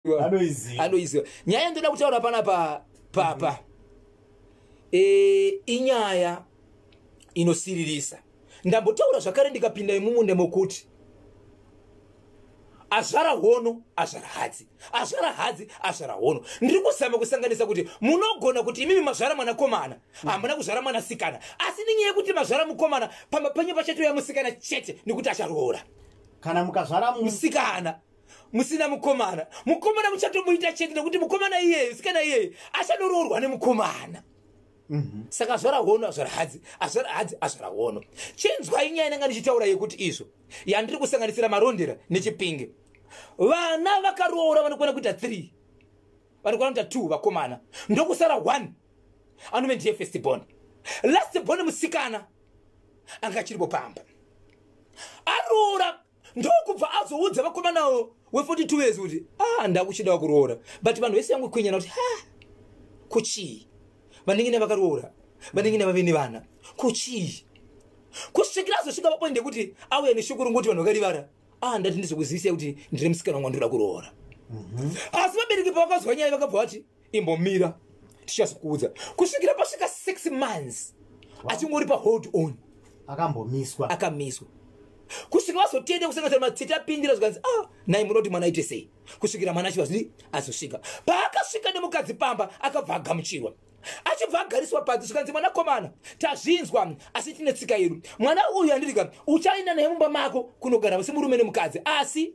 Anoiziva. Nyaya yandoda kutaura panapa papa inyaya inosiririsa. Ndambotaura zvakare ndikapinda imumunda mokuti azvara hono, azvara hadzi, azvara hadzi, azvara hono. Ndiri kuzama kusanganisa kuti munogona kuti imimi mazvara mwanakomana, hamuna kuzvara mwanasikana, asi nenyaya yekuti mazvara mukomana, pamba penyu pachatouya musikana chete nekuti acharoora. Kana mukazvara musikana musina mukomana, mukomana muchatomuita chete nekuti mukomana iyeye, musikana iyeye achanoroorwa nemukomana. Saka azvara hono, azvara hadzi, azvara hadzi, azvara hono. Chinzwai nyaya inanga ndichitaura yekuti izvo yandiri kusanganisira Marondera neChipinge. Vana vakaroora vanokwana kuita 3, vanokwana kuita 2 vakomana, ndokusara 1 anove ndiye first born. Last born musikana anga achiripo pamba, aroora, ndokubva azoudza vakomanawo we42 years kuti ah, ndakuchida kuroora. But vanhu vese yangu kwinyana kuti ha, kuchii vanenge nevakaroora, vanenge nevave nevana, kuchii? Kusvikira azosvika papoint yekuti auya neshoko ringoti vanhu vakarivara, ah, ndati ndizokuzivisai kuti ndine musikana wangu wandoda kuroora. Asi vabereki pavakazwa nyaya vakabva vati imbomira, tichazokuudza. Kusvikira pasvika 6 months achingori pahold on. Akambomiswa. Akamiswa kusvika vazotenda kusanganisira matsiti apindira, zvikanzi ah, nai munoda kuti mwana aite sei? Kusvikira mwana achivazvi azosvika. Paakasvika nemukadzi pamba, akabva agamuchirwa, achibva agariswa padzi, zvikanzi mwanakomana, tazvinzwa, asi tine tsika yedu. Mwana uyu andirika uchaenda naye mumba mako kunogara semurume nemukadzi, asi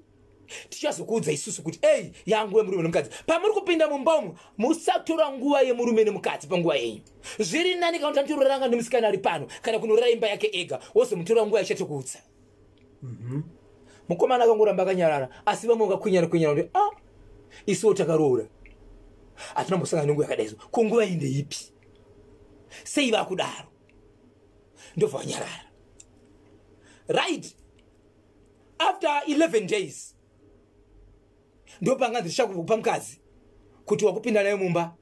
tichazokuudza isusu kuti ei, yanguva yemurume nemukadzi. Pamuri kupinda mumba umu, musatora nguva yemurume nemukadzi panguva yenyu. Zviri nani kana kuti anotororanga nemusikana ari pano kana kunorara imba yake ega, wozomutora nguva yachatokuudza. Mukomana akangoramba akanyarara, asi vamwe vakakwinyana kwinyana kuti ah, isuwo takaroora hatina mbosangana nenguva yakadai so, ko nguva iyi ndeipi? Sei vakudaro? Ndobva vanyarara. Right after 11 days ndopanganzi tichakupa mukadzi kuti wakupinda naye mumba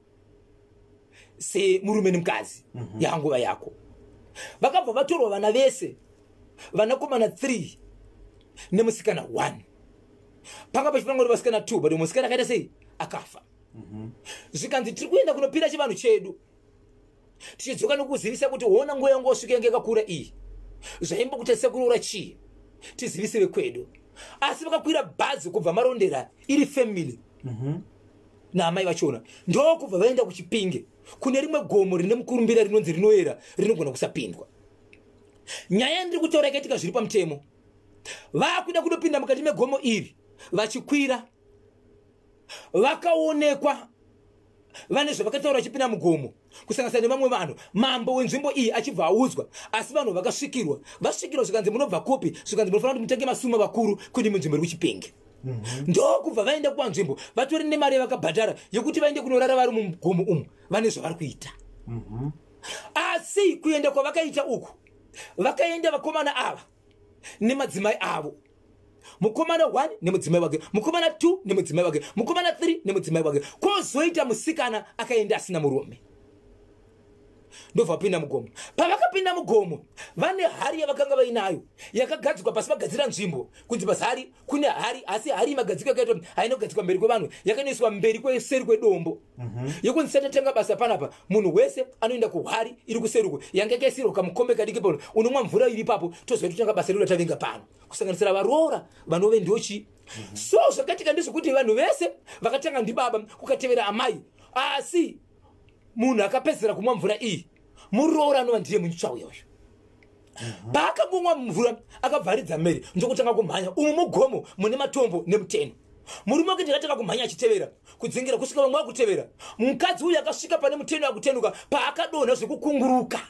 semurume nemukadzi. Yanguva yako. Vakabva vatorwa vana vese, vanakomana 3 nemusikana 1. Panga pachifanira kuti vasikana 2, but musikana akaita sei? Akafa. Zvikanzi tiri kuenda kunopira chivanhu chedu, tichidzoka nokuzivisa kuti hona, nguva yangu wasvika, yange yakakura iyi, zvaimbokutarisa kuroora chii, tizivise vekwedu. Asi vakakwira bhazi kubva Marondera iri family naamai vachona, ndokubva vaenda kuChipinge kune rimwe gomo rine mukurumbira rinonzi rinoera, rinogona kusapindwa. Nyaya yandiri kutaura yakaitika zviri pamutemo. Vakuda kudopinda mukati megomo iri, vachikwira vakaonekwa vane zvavakataura vachipinda mugomo kusanganisira nevamwe vanhu. Mambo wenzvimbo iyi achibva audzwa, asi vanhu vakasvikirwa. Vasvikirwa zvikanzi munobva kupi? Zvikanzi munofanira kuti mutenge masuma vakuru kune imwe nzvimbo iri kuChipinge. Ndokubva vaenda kupanzvimbo vatori nemari yavakabhadhara yekuti vaende kunorara vari mugomo umu vane zvavari kuita. Asi kuenda kwavakaita uku, vakaenda vakomana ava nemadzimai avo, mukomana 1 nemudzimai wake, mukomana 2 nemudzimai wake, mukomana 3 nemudzimai wake, kwozoita musikana akaenda asina murume. Ndobva vapinda mugomo. Pavakapinda mugomo, vane hari yavakanga vainayo yakagadzikwa pasi, vagadzira nzvimbo kunzi pasi kune hari. Asi hari magadziko yakaitwa haina kugadzikwa mberi kwevanhu, yakanoiswa mberi kweseri kwedombo, yekunzi satatanga basa panapa, munhu wese anoenda kuhari iri kuseri uku yanga yakaisirwa kamukombe kadiki pano, unomwa mvura iri ipapo, toziva totanga basa redu ratavinga pano, kusanganisira varoora vanove ndochi. So zvakaitika ndezvekuti vanhu vese vakatanga ndibaba, kukatevera amai, asi munhu akapedzisira kumwa mvura iyi muroora anova ndiye mutsva uyoyo. Paakangomwa mvura akabvaridza mhere, ndokutanga kumhanya umu mugomo mune matombo nemuteno. Murume wake ndakatanga kumhanya achitevera kudzingira kusvika vamwe vakutevera. Mukadzi uyu akasvika pane muteno akutenuka, paakadonha zvekukunguruka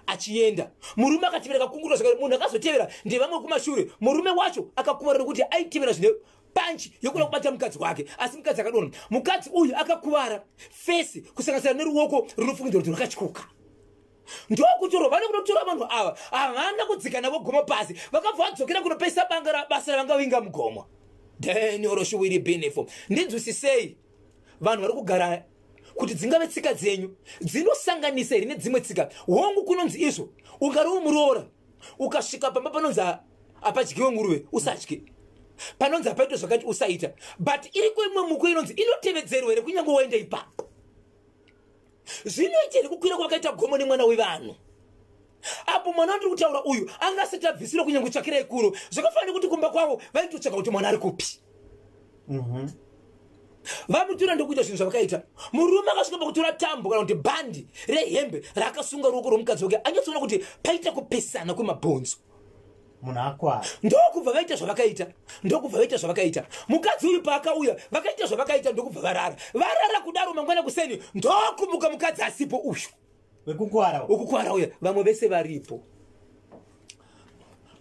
achienda, murume akatevera akakunguruka zvakare. Munhu akazotevera ndevamwe kumashure. Murume wacho akakuvara nekuti aitevera zvine punch yokuda kubata mukadzi wake, asi mukadzi akadonha. Mukadzi uyu akakuvara face kusanganisira neruoko runofungidzwa kuti rwakatyoka. Ndokutorwa vane kunotora vanhu ava, havana kudzika navo gomo pasi, vakabva vadzokera kunopesa banga basa ravanga vinga mugomo. Daniel Shuwiri Benefo, ndinzwisisei, vanhu vari kugara kuti dzingave tsika dzenyu dzinosanganisa here nedzimwe tsika? Hongu, kunonzi izvo ungari umuroora ukasvika pamba panonzi apadyiwe nguruve, usadye. Panonzi hapaitwe zvakati, usaita. But iriko imwe muko inonzi inotevedzerwa here kunyange waenda ipapo? Zvinoita here kukwira kwakaita gomo nemwana wevanhu? Apo mwana wandiri kutaura uyu anga asati abvisirwa, kunyange tsvakirai kuro. Zvakafanira kuti kumba kwavo vaitotsvaka kuti mwana ari kupi. Vamutora ndokuita zvinhu zvavakaita. Murume akasvika pakutora tambo, kana kuti bhandi rehembe raakasunga ruoko rwomukadzi wake, anyatsoona kuti paita kupesana kwemabhonzo. Munhu akwara. Ndokubva vaita zvavakaita, ndokubva vaita zvavakaita. Mukadzi uyu paakauya, vakaita zvavakaita, ndokubva varara. Varara kudaro, mangwana kuseni ndokumuka mukadzi asipo uyu. Wekukwara. Wekukwara uya. Vamwe vese varipo.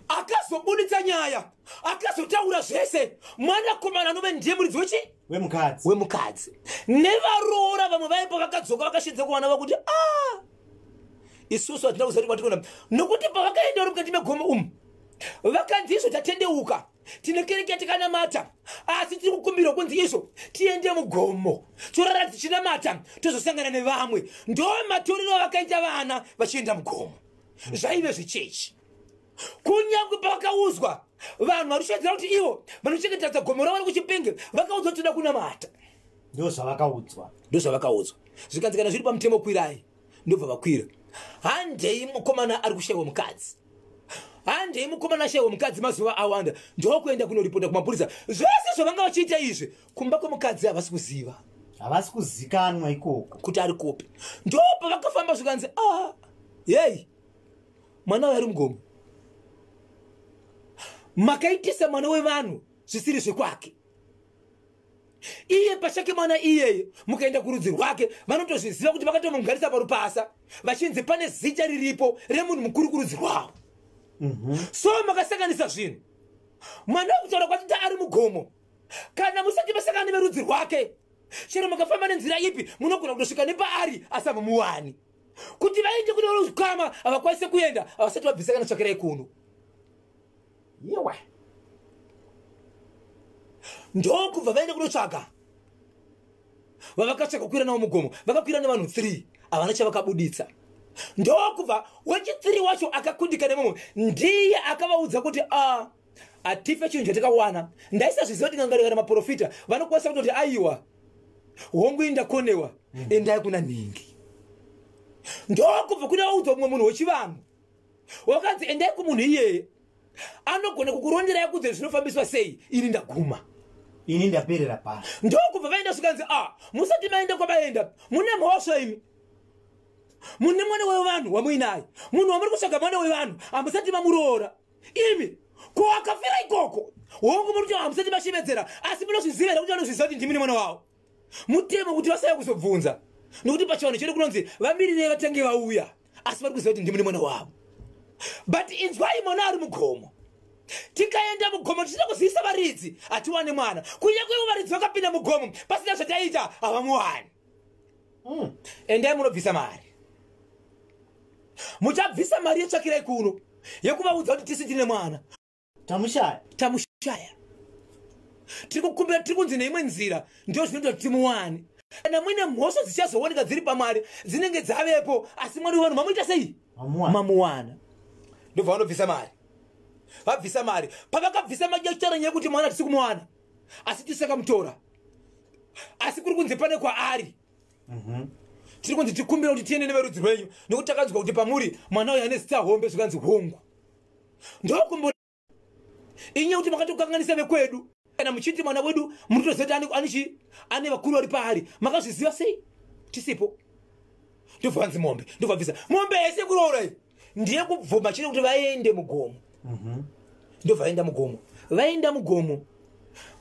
Akazobuditsa nyaya, akazotaura zvese mwanakomana anove ndiye muridzi wechi wemukadzi. Wemukadzi. Nevaroora vamwe vaipo vakadzoka, vakashedza kuvana vakuti a ah, isusu hatina kuziva kuti kwatikona, nokuti pavakaenda uri mukati megomo umu, vakanzi izvo tatendeuka, tine kereke yatikanamata, asi tiri kukumbirwa kunzi izvo tiende mugomo torara tichinamata, tozosangana nevamwe. Ndo matorero avakaita vana vachienda mugomo. Zvaive zvechechi. Kunyange pavakaudzwa vanhu vari kushedzera kuti ivo vanochengetedza gomo ravo rekuChipinge, vakaudzwa kuti toda kunamata. Ndo zvavakaudzwa. Ndo zvavakaudzwa. Zvikanzi kana zviri pamutemo, kwirai. Ndobva vakwira. Handei, mukomana ari kushayiwa mukadzi. Handei, mukomana ashayiwa mukadzi mazuva awanda. Ndokuenda kunoripota kumapurisa zvese zvavanga vachiita izvi. Kumba kwemukadzi havasi kuziva. Havasi kuzikanwa ikoko. Kuti ari kupi. Ndo pavakafamba, zvikanzi a ah, yei, mwana uyo ari mugomo. Makaitisa mwana wevanhu zvisiri zvekwake. Iye pachake mwana iyeye, mukaenda kurudzi rwake, vanotozviziva kuti vakatomugarisa parupasa, vachinzi pane zita riripo remunhu mukuru kurudzi rwavo. So makasanganisa zvinhu. Mwana wekutaura kwatita ari mugomo. Kana musati masangana neverudzi rwake, chero makafamba nenzira ipi, munogona kutosvika nepaari asi hamumuwani. Kuti vaende kune ukama havakwanise kuenda havasati vabvisa kana tsvakirai kuno. Yewa. Ndokubva vaenda kunotsvaga. Vavakatsvaga kukwira navo mugomo, vakakwira nevanhu 3, havana chavakabuditsa. Ndokubva wechi3 wacho akakundika nemumwe, ndiye akavaudza kuti a hatife chinhu chatakawana. Ndaisazviziva kuti ngangarikana maprofita vanokwanisa kutoti aiwa, hongu, indakonewa, endai kuna nhingi. Ndokubva kune vaudzwa mumwe munhu wechivanhu, wakanzi endai kumunhu iyeye, anogona kukuronderai kudze zvinofambiswa sei. Ini ndaguma. Ini ndaperera pano. Ndokubva vaenda, zvikanzi a musati maenda kwavaenda, mune mhosva imi. Mune mwana wevanhu wamuinaye. Munhu wamuri kutsvaga mwana wevanhu, hamusati mamuroora imi. Ko akafira ikoko? Hongu, muri kuti hamusati mashevedzera, asi munozviziva here kuti vanozviziva kuti ndimi nemwana wavo? Mutemo kuti vasaya kuzobvunza, nokuti pachivanhu chedu kunonzi vamirirei vatange vauya, asi vari kuziva kuti ndimi nemwana wavo. But inzwai, mwana ari mugomo. Tikaenda mugomo tisina kuzivisa varidzi, hatiwane mwana. Kunyange ivo varidzi vakapinda mugomo pasina zvataita, havamuwani. Endai munobvisa mari. Muchabvisa mari yetsvakirai kuno, yekuvaudza kuti tisi tine mwana. Tamushaya. Tamushaya, tiri kukumbira, tiri kunzi neimwe nzira ndo zvinoita kuti timuwane. Kana muine mhosva dzichazooneka dziri pamwari, dzinenge dzavepo, asi mwari wevanhu mamuita sei? Mamuwana. Mamuwana. Ndobva vanobvisa mari. Vabvisa mari, pavakabvisa mari yachitaura nyaya yekuti mwana hatisi kumuwana, asi tisakamutora, asi kuri kunzi pane kwaari. Tiri kunzi tikumbira kuti tiende neverudzi rwenyu, nokuti takanzwa kuti pamuri mwana uyu ane zita hombe. Zvikanzi hongu. Ndokumbura inyaya kuti makatokanganisa vekwedu. Kana muchiti mwana wedu, munotoziva kuti ane ane vakuru vari paari. Makazviziva sei tisipo? Ndobva vanzi mombe. Ndobva bvisa mombe yese kuroora iyi, ndiye kubvuma chine kuti vaende mugomo. Ndobva vaenda mugomo. Vaenda mugomo,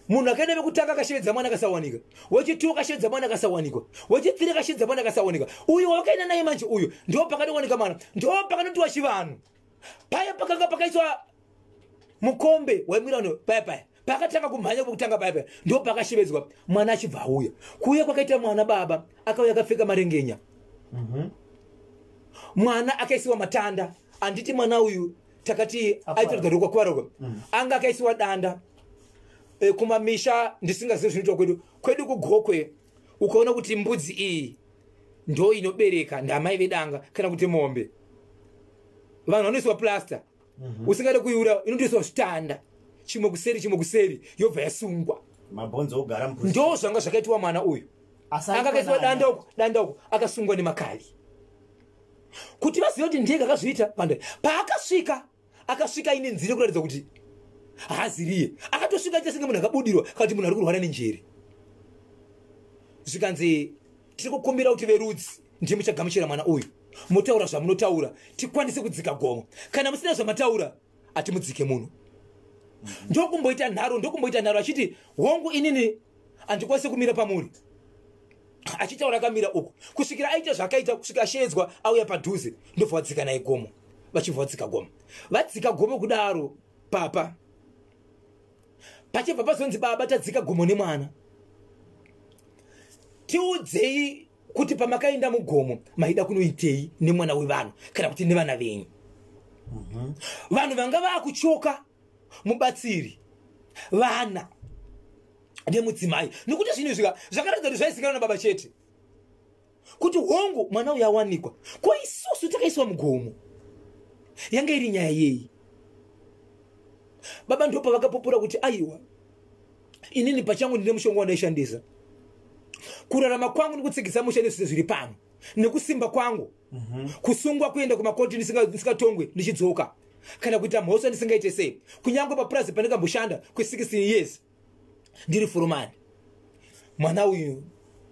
munhu akaenda vekutanga akashevedza mwana, akasawanika. Wechi2 akashevedza mwana, akasawanikwa. Wechi3 akashevedza mwana, akasawanika. Uyu wavakaenda naye manje uyu, ndo pakanowanika mwana. Ndo pakanotiwa chivanhu paya pakanga pakaiswa mukombe waimwira paya paya pakatanga kumhanya kwekutanga paya paya, ndo pakashevedzwa mwana achibva auya. Kuuya kwakaita mwana, baba akauya akapfeka marengenya. Mwana akaisiwa matanda. Handiti mwana uyu takati aitoratidza kuti kwakuvarwa, anga akaisiwa danda. Kumamisha ndisingazivi zvinoitwa kwedu. Kwedu kuGokwe, ukaona kuti mbudzi iyi ndo inobereka, ndamai vedanga, kana kuti mombe, vanhu vanoiswa plaster. Usingade kuiura, inotoiswa zvitanda. Chimwe kuseri, chimwe kuseri, yobva yasungwa. Mabhonzo ogara mupusi. Ndo zvanga zvakaitwa mwana uyu. Asi anga akaiswa aitwa danda uku, danda uku, akasungwa nemakavi kuti vazive kuti ndiye akazviita. Panda paakasvika, akasvika aine nzira yekuratidza kuti haaziriye. Akatosvika aita senge munhu akabudirwa kana kuti munhu ari kurwara nenjere. Zvikanzi, tiri kukumbira kuti verudzi ndiye muchagamuchira mwana uyu, motaura zvamunotaura, tikwanise kudzika gomo. Kana musina zvamataura, hatimudzike munhu. Ndokumboita nharo, ndokumboita nharo, achiti, hongu, inini handikwanisi kumira pamuri, achitaura akamira uku kusvikira aita zvakaita, kusvika ashedzwa auya padhuze, ndobva vadzika naye gomo. Vachibva vadzika gomo, vadzika gomo kudaro, papa pachibva pazonzi, baba, tadzika gomo nemwana, tiudzei kuti pamakaenda mugomo maida kunoitei nemwana wevanhu kana kuti nevana venyu? Vanhu vanga vaakuchoka mubatsiri, vana nemudzimai, nekuti zvinhu izvi zvakaratidza kuti zvaizikanwa nababa chete kuti hongu, mwana uyu awanikwa. Ko isusu takaiswa mugomo, yanga iri nyaya yei? Baba ndo pavakapupura kuti, aiwa, inini pachangu ndine mushonga wandaishandisa kurarama kwangu nekutsigisa musha nezvise zviri pano nekusimba kwangu, kusungwa, kuenda kumakoti ndisingatongwe, ndichidzoka, kana kuita mhosva ndisingaite sei. Kunyange papurazi pandikamboshanda kwe16 years ndiri furumani, mwana uyu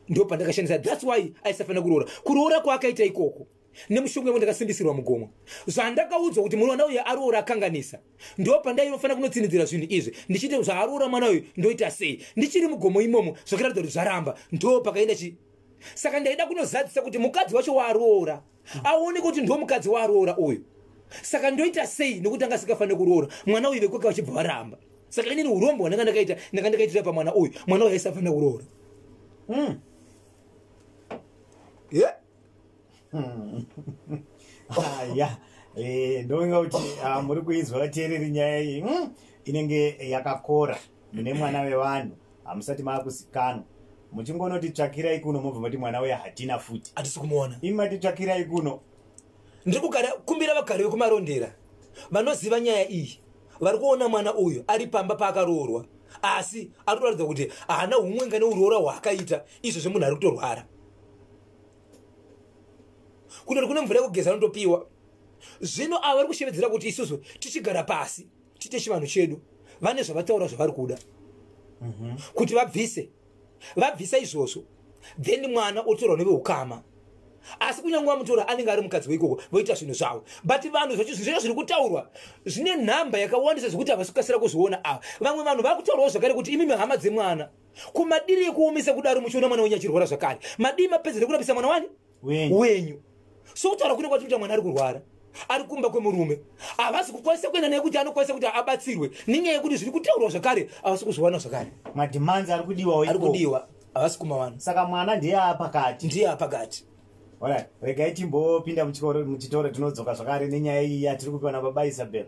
ndo pandakashandisa. That's why aisafanira kuroora. Kuroora kwaakaita ikoko nemushonga yangu ndakasimbisirwa mugomo, zvandakaudzwa kuti mwana uyu aroora akanganisa, ndo pandainofanira kunotsinidzira zvinhu izvi ndichiti zvaaroora mwana uyu ndoita sei ndichiri mugomo imomo. Zvakaratidza kuti zvaramba, ndo pakaenda chi. Saka ndaida kunozadzisa kuti mukadzi wacho waaroora aone kuti ndo mukadzi waaroora uyu, saka ndoita sei, nekuti anga asingafaniri kuroora mwana uyu. Vekweka vachibva varamba. Saka inini urombo hwandanga ndakaita, ndanga ndakaitira pamwana uyu. Mwana uyu aisafanira kuroora. Yeah. Aya, ndovinga kuti muri kuinzwa, vateereri, nyaya iyi inenge yakakora. Mune mwana wevanhu, hamusati maakuzikanwa, muchingonoti tsvakirai kuno, mobva mati mwana uya hatina futi. Hatisi kumuona. Imi mati tsvakirai kuno. Ndiri kugara kumbira vagari vekuMarondera vanoziva nyaya iyi, vari kuona mwana uyu ari pamba paakaroorwa, asi ari kuratidza kuti haana umwenga neuroora hwaakaita. Izvozvo munhu ari kutorwara, kunoti kune mvura yekugeza anotopiwa. Zvino ava vari kushevedzera kuti isusu tichigara pasi tiite chivanhu chedu. Vane zvavataura zvavari kuda kuti vabvise. Vabvisa izvozvo, then mwana otorwa neveukama. Asi kunyange vamutora, anenge ari mukadzi weikoko, voita zvinhu zvavo. But vanhu, zvacho zvinhu zvacho zviri kutaurwa zvine nhamba yakawandisa zvekuti havasi kukasira kuzviona ava. Vamwe vanhu vakutaurawo zvakare kuti, imimi hama dzemwana, kumadiri ekuomesa kudaro, muchiona mwana wenyu achirwara zvakare, madii mapedzere kurapisa mwana wani? Wenyu. Wenyu. So kutaura kune kwatikuita, mwana ari kurwara ari kumba kwemurume, havasi kukwanisa kuenda naye kuti anokwanisa kuti abatsirwe, nenyaya yekuti zviri kutaurwa zvakare havasi kuzviwana zvakare. Mademands ari kudiwawo ari ikoko. Kudiwa, havasi kumawana. Saka mwana ndiye apakati. Ndiye apakati. Alright, regai timbopinda muchitoro, tinodzoka zvakare nenyaya iyi yatiri kupiwa nababa Isabel.